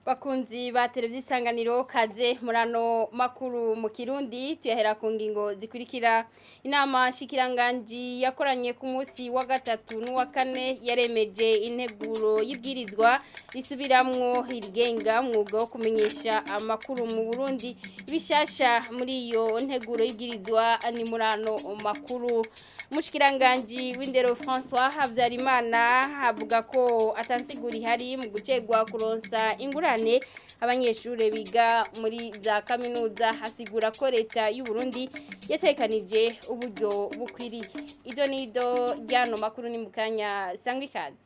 Bakunzi ba televiziyo Isanganiro, kaze murano makuru mu Kirundi. Tuyahera ku ngingo zikurikira: inama nshikiranganji yakoranye ku munsi wa gatatu n'uwa kane yaremeje integuro y'ibwirizwa risubiramwo irigenga mwuga wo kumenyesha amakuru mu Burundi. Bishasha muri iyo nteguro y'ibwirizwa ni murano makuru. Umushikiranganji w'indero François Habyarimana avuga ko atansigura ihari mu gucegwa kuronsa ingurane abanyeshure biga muri za kaminuza. Hasigura ko leta y'u Burundi yatekanije uburyo bukwiriye. Ido nido ryano makuru ni mukanya, sangwa ikaze.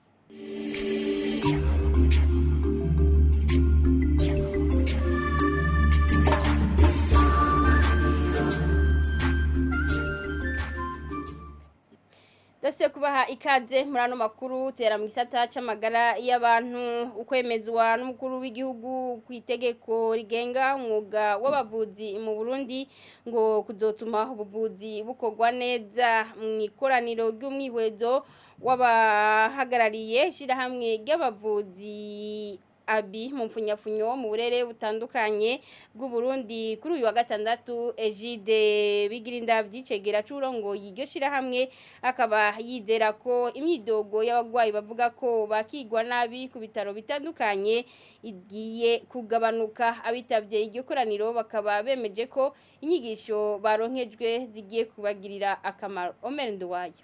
Dase kubaha ikaze muri ano makuru, tera mu gisata c'amagara y'abantu. Ukwemezwa n'umukuru w'igihugu ku itegeko rigenga umwuga w'abavuzi mu Burundi ngo kuzotuma ubuvuzi bukorwa neza. Mu ikoraniro ry'umwihwezo w'abahagarariye ishirahamwe ry'abavuzi abi mu mfunyafunyo mu burere butandukanye bw'u Burundi kuri uyu wa gatandatu, Egide Bigirinda vyicegera c'urongoye iryo shirahamwe akaba yizera ko imyidogo y'abagwayi bavuga ko bakigwa nabi ku bitaro bitandukanye igiye kugabanuka. Abitavye iryo koraniro bakaba bemeje ko inyigisho baronkejwe zigiye kubagirira akamaro. Omer Nduwayo.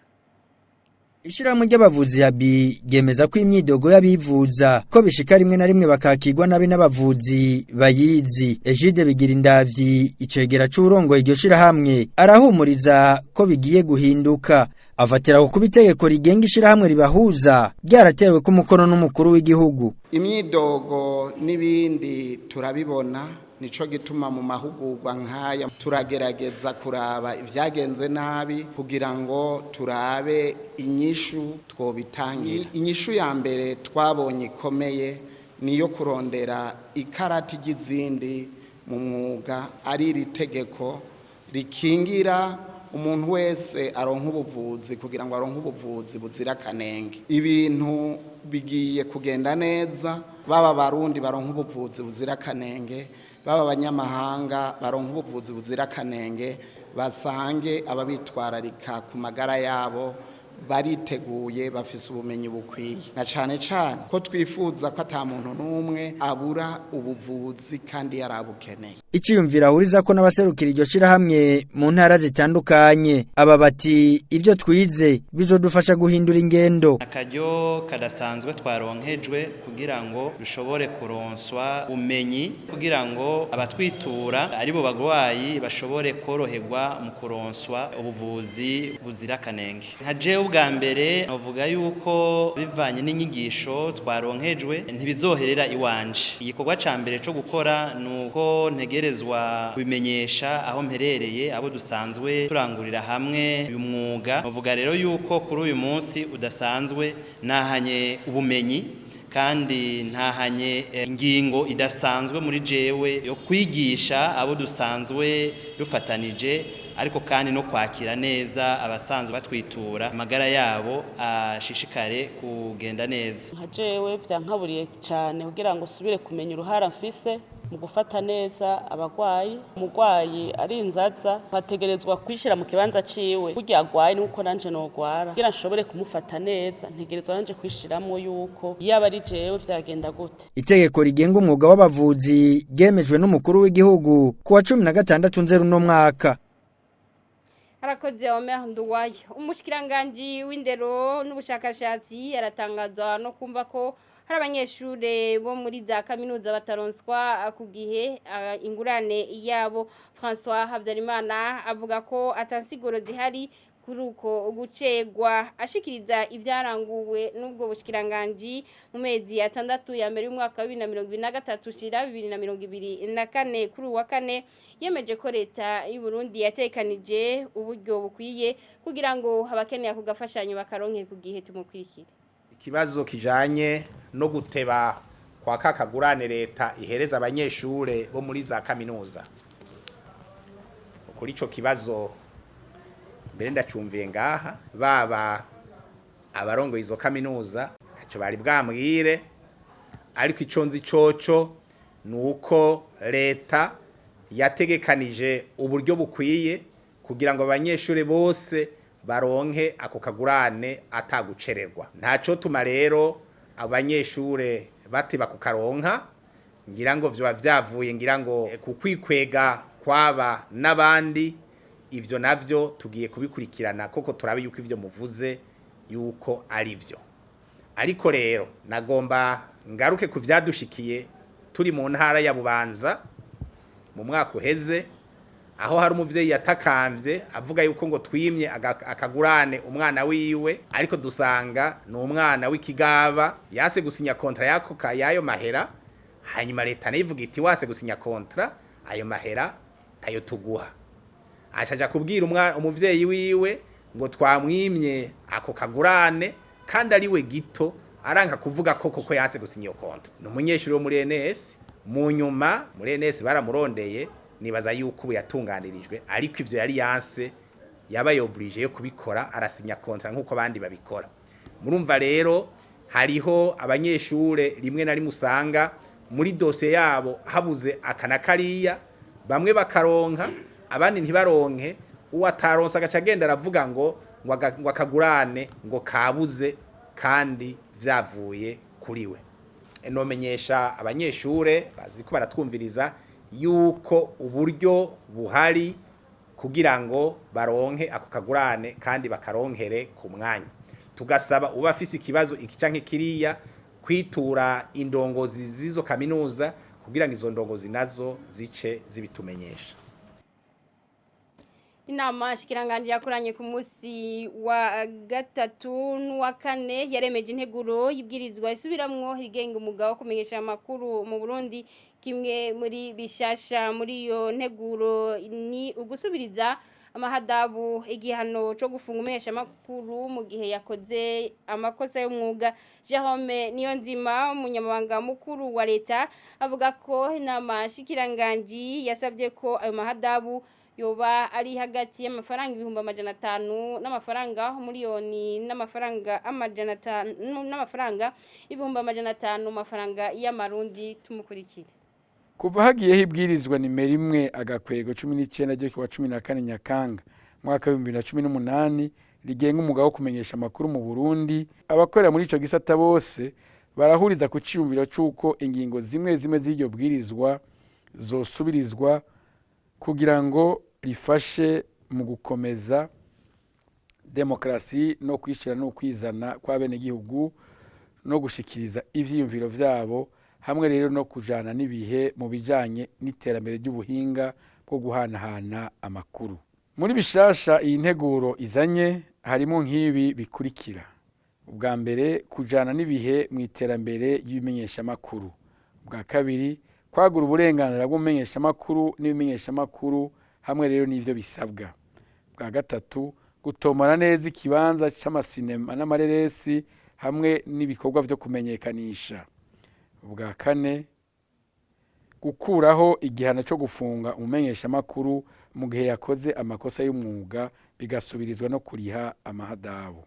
Ishirahamwe ry'abavuzi yabi ryemeza ko imyidogo y'abivuza ko bishika rimwe na rimwe bakakirwa nabi n'abavuzi bayizi. Egide Bigirindavyi, icegera c'urongoye iryo shirahamwe, arahumuriza ko bigiye guhinduka. Afatira ku kuba itegeko rigenga ishirahamwe ribahuza ryaratewe ku mukono n'umukuru w'igihugu. Imyidogo n'ibindi turabibona, nico gituma mu mahugurwa nk'aya turagerageza kuraba ibyagenze nabi kugira ngo turabe inyishu twobitangira. Inyishu ya mbere twabonye ikomeye niyo kurondera ikarati ry'izindi mu mwuga, ari iri tegeko rikingira umuntu wese aronka ubuvuzi kugira ngo aronke ubuvuzi buzira akanenge. Ibintu bigiye kugenda neza, baba Barundi baronka ubuvuzi buzira akanenge, baba abanyamahanga baronka ubuvuzi buzira akanenge, basange ababitwararika ku magara yabo bariteguye, bafise ubumenyi bukwiye, na cane cane ko twifuza ko ata muntu n'umwe abura ubuvuzi kandi yarabukeneye. Iciyumvira ahuriza ko n'abaserukira iryo shirahamwe mu ntara zitandukanye. Aba bati ivyo twize bizodufasha guhindura ingendo. Akaryo kadasanzwe twaronkejwe kugira ngo dushobore kuronswa ubumenyi kugira ngo abatwitura aribo bagwayi bashobore koroherwa mu kuronswa ubuvuzi buzira akanenge. Nka jewe ubwa mbere navuga yuko bivanye n'inyigisho twaronkejwe ntibizoherera iwanje. Igikorwa ca mbere co gukora nuko ntegerezwa kubimenyesha aho mperereye, abo dusanzwe turangurira hamwe uyu mwuga. Navuga rero yuko kuri uyu munsi udasanzwe nahanye ubumenyi kandi ntahanye ingingo idasanzwe muri jewe yo kwigisha abo dusanzwe dufatanije, ariko kandi no kwakira neza abasanzwe batwitura, amagara yabo ashishikare kugenda neza. Nka jewe vyankaburiye cyane kugira ngo usubire kumenya uruhara mfise mu gufata neza abagwayi. Umugwayi ari inzaza, nkategerezwa kwishira mu kibanza ciwe, kurya agwaye nuko nanje nogwara. Kugira nshobore kumufata neza ntegerezwa nanje kwishiramwo yuko yaba ari jewe vyagenda gute. Itegeko rigenga umwuga w'abavuzi ryemejwe n'umukuru w'igihugu ku wa 16 Nzero uno mwaka. Harakoze Omer Nduwayo. Umushikiranganji w'indero n'ubushakashatsi aratangazwa no kumva ko hari abanyeshure bo muri za kaminuza bataronswa ku gihe ingurane yabo. François Habyarimana avuga ko atansiguro zihari kuri uko gucegwa. Ashikiriza ibyaranguwe n'ubwo bushikiranganji mu mezi 6 ya mbere y'umwaka wa 2023 shira 2024 kuri uwa kane, yemeje ko leta y'u Burundi yatekanije uburyo bukwiye kugira ngo abakeneye kugafashanyo bakaronke ku gihe. Tumukurikire. Ikibazo kijanye no guteba kwa kakagurane leta ihereza abanyeshure bo muri za kaminuza, kuri ico kibazo mbere ndacumviye ngaha, baba abarongoye izo kaminuza ntacyo bari bwambwire, ariko ico nzi coco Ni uko leta yategekanije uburyo bukwiye kugira ngo abanyeshuri bose baronke ako kagurane atagucererwa. Ntaco tuma rero abanyeshure batiba kukaronka, ngira ngo vyoba vyavuye ngira ngo kukwikwega kwaba n'abandi. Ivyo navyo tugiye kubikurikirana koko turabe yuko ivyo muvuze yuko ari vyo. Ariko rero nagomba ngaruke ku vyadushikiye turi mu ntara ya Bubanza mu mwaka uheze, aho hari umuvyeyi yatakamvye avuga yuko ngo twimye akagurane umwana wiwe, ariko dusanga ni umwana w'ikigaba yase gusinya kontra yako yayo mahera. Hanyuma leta nayo ivuga iti wase gusinya kontra ayo mahera tayo tuguha. Ashaja kubwira umuvyeyi wiwe ngo twamwimye ako kagurane kandi ari we gito, aranka kuvuga ko koko yase gusinya iyo kontra. Ni umunyeshuri wo muri NS. Mu nyuma muri NS baramurondeye, nibaza yuko ubu yatunganirijwe, ariko ivyo yari yanse yabaye obligé yo kubikora, arasinya kontra nk'uko abandi babikora. Murumva rero hariho abanyeshure rimwe na rimwe usanga muri dosiye yabo habuze aka na kariya, bamwe bakaronka abandi ntibaronke. Uwo ataronse agaca agenda aravuga ngo ngo akagurane ngo kabuze kandi vyavuye kuri we. Nomenyesha abanyeshure bazi ko baratwumviriza yuko uburyo buhari kugira ngo baronke ako kagurane kandi bakaronkere ku mwanya. Tugasaba uba afise ikibazo iki canke kiriya kwitura indongozi z'izo kaminuza kugira ngo izo ndongozi nazo zice zibitumenyesha. Inama shikiranganje yakoranye ku munsi wa gatatu n'uwa kane yaremeje integuro y'ibwirizwa isubiramwo rigenga umwuga wo kumenyesha amakuru mu Burundi. Kimwe muri bishasha muri iyo nteguro ni ugusubiriza amahadabu igihano co gufunga umumenyesha amakuru mu gihe yakoze amakosa y'umwuga. Jerome Niyonzima, umunyamabanga mukuru wa leta, avuga ko inama shikiranganji yasabye ko ayo mahadabu yoba ari hagati y'amafaranga 500,000 n'amafaranga miliyoni n'amafaranga 500 n'amafaranga 500,000 mafaranga y'amarundi. Tumukurikire. Kuva hagiyeho ibwirizwa nimero 1-19 ryo kuwa 14 Nyakanga mwaka wa 2018 rigenga umwuga wo kumenyesha amakuru mu Burundi, abakorera muri ico gisata bose barahuriza ku ciyumviro c'uko ingingo zimwe zimwe z'iryo bwirizwa zosubirizwa kugira ngo rifashe mu gukomeza demokarasi no kwishira no kwizana kw'abenegihugu no gushikiriza ivyiyumviro vyabo, hamwe rero no kujana n'ibihe mu bijanye n'iterambere ry'ubuhinga bwo guhanahana amakuru. Muri bishasha iyi nteguro izanye harimo nk'ibi bikurikira: ubwa mbere, kujana n'ibihe mu iterambere ry'ibimenyeshamakuru; ubwa kabiri, kwagura uburenganzira bw'umumenyeshamakuru n'ibimenyeshamakuru hamwe rero n'ivyo bisabwa; bwa gatatu, gutomora neza ikibanza c'amasinema n'amareresi hamwe n'ibikorwa vyo kumenyekanisha; ubwa kane, gukuraho igihano cyo gufunga umumenyeshamakuru mu gihe yakoze amakosa y'umwuga, bigasubirizwa no kuriha amahadabu.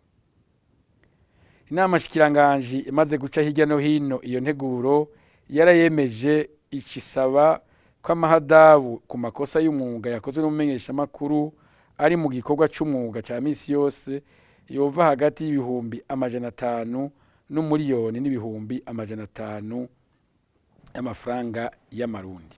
Inama shikiranganji imaze guca hirya no hino iyo nteguro, yarayemeje, icisaba ko amahadabu ku makosa y'umwuga yakozwe n'umumenyeshamakuru ari mu gikorwa c'umwuga ca misi yose yova hagati y'500,000 n'1,500,000 y'amafaranga y'amarundi.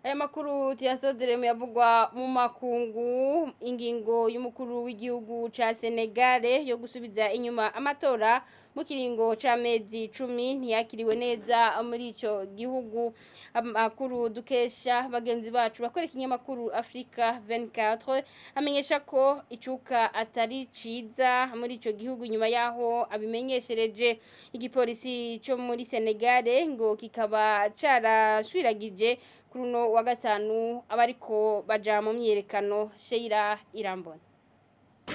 Aya makuru tuyasozere mu yavugwa mu makungu. Ingingo y'umukuru w'igihugu ca Senegal yo gusubiza inyuma amatora mu kiringo c'amezi 10 ntiyakiriwe neza muri ico gihugu. Amakuru dukesha bagenzi bacu bakoreka ikinyamakuru Africa 24 amenyesha ko icuka atari ciza muri ico gihugu nyuma yaho abimenyeshereje. Igipolisi co muri Senegal ngo kikaba carashwiragije kuri uno wa gatanu abariko baja mu myiyerekano. Sheila Irambona.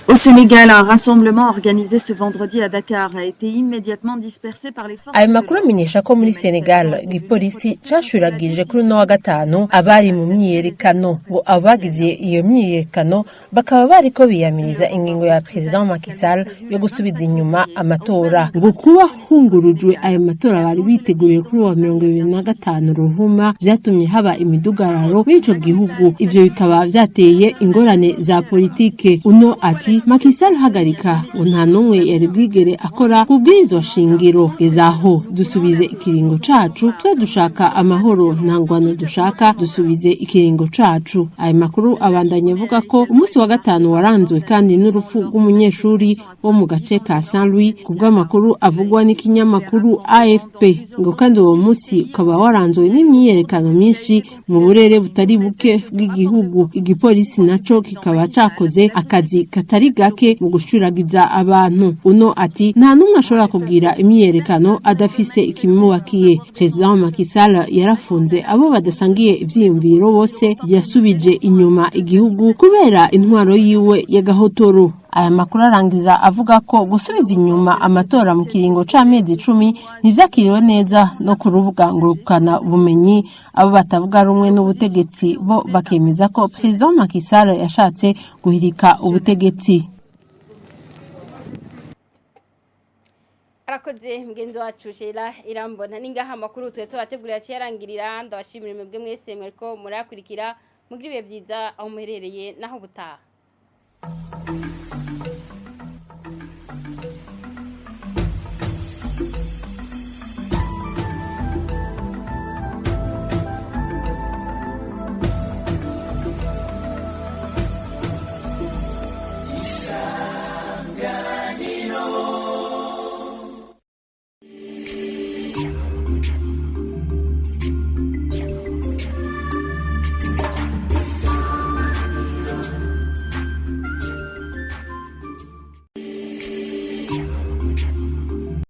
Au Sénégal, un rassemblement organisé ce vendredi à Dakar a été immédiatement dispersé par les forces Ayo makuru amenyesha ko muri Senegal igipolisi cashuragije kuri uno wa gatanu abari mu myiyerekano. Ngo abagize iyo myiyerekano bakaba bariko biyamiriza ingingo ya President Macky Sall yo gusubiza inyuma amatora. Ngo kuba hungurujwe ayo matora bari biteguriye kuri uwa 2025 Ruhuma vyatumye haba imidugararo muri ico gihugu, ivyo bikaba vyateye ingorane za politike. Uno ati: "Macky Sall hagarika, ngo nta n'umwe yari bwigere akora ku bwirizwa shingiro, gezaho dusubize ikiringo cacu, twe dushaka amahoro, nta ngwano dushaka, dusubize ikiringo cacu." Ayo makuru abandanya avuga ko umunsi wa gatanu waranzwe kandi n'urupfu rw'umunyeshuri wo mu gace ka Saint Louis, ku bw'amakuru avugwa n'ikinyamakuru AFP. Ngo kandi uwo munsi ukaba waranzwe n'imyiyerekano myinshi mu burere butari buke bw'igihugu, igipolisi naco kikaba cakoze akazi katari gake mu gushuragiza abantu. Uno ati: "Nta n'umwe ashobora kugira imyiyerekano adafise ikimubakiye. President Macky Sall yarafunze abo badasangiye ivyiyumviro bose, yasubije inyuma igihugu kubera intwaro yiwe y'agahotoro." Aya makuru arangiza avuga ko gusubiza inyuma amatora mu kiringo c'amezi 10 ntivyakiriwe neza no ku rubuga ngurukana bumenyi. Abo batavuga rumwe n'ubutegetsi bo bakemeza ko President Macky Sall yashatse guhirika ubutegetsi. Arakoze mugenzi wacu Sheila Irambona. Ningaha amakuru twe tubategurira cyarangirira. Ndabashimira mwebwe mwese mweriko murakurikira. Mugira ibihe byiza aho muherereye, naho butaha.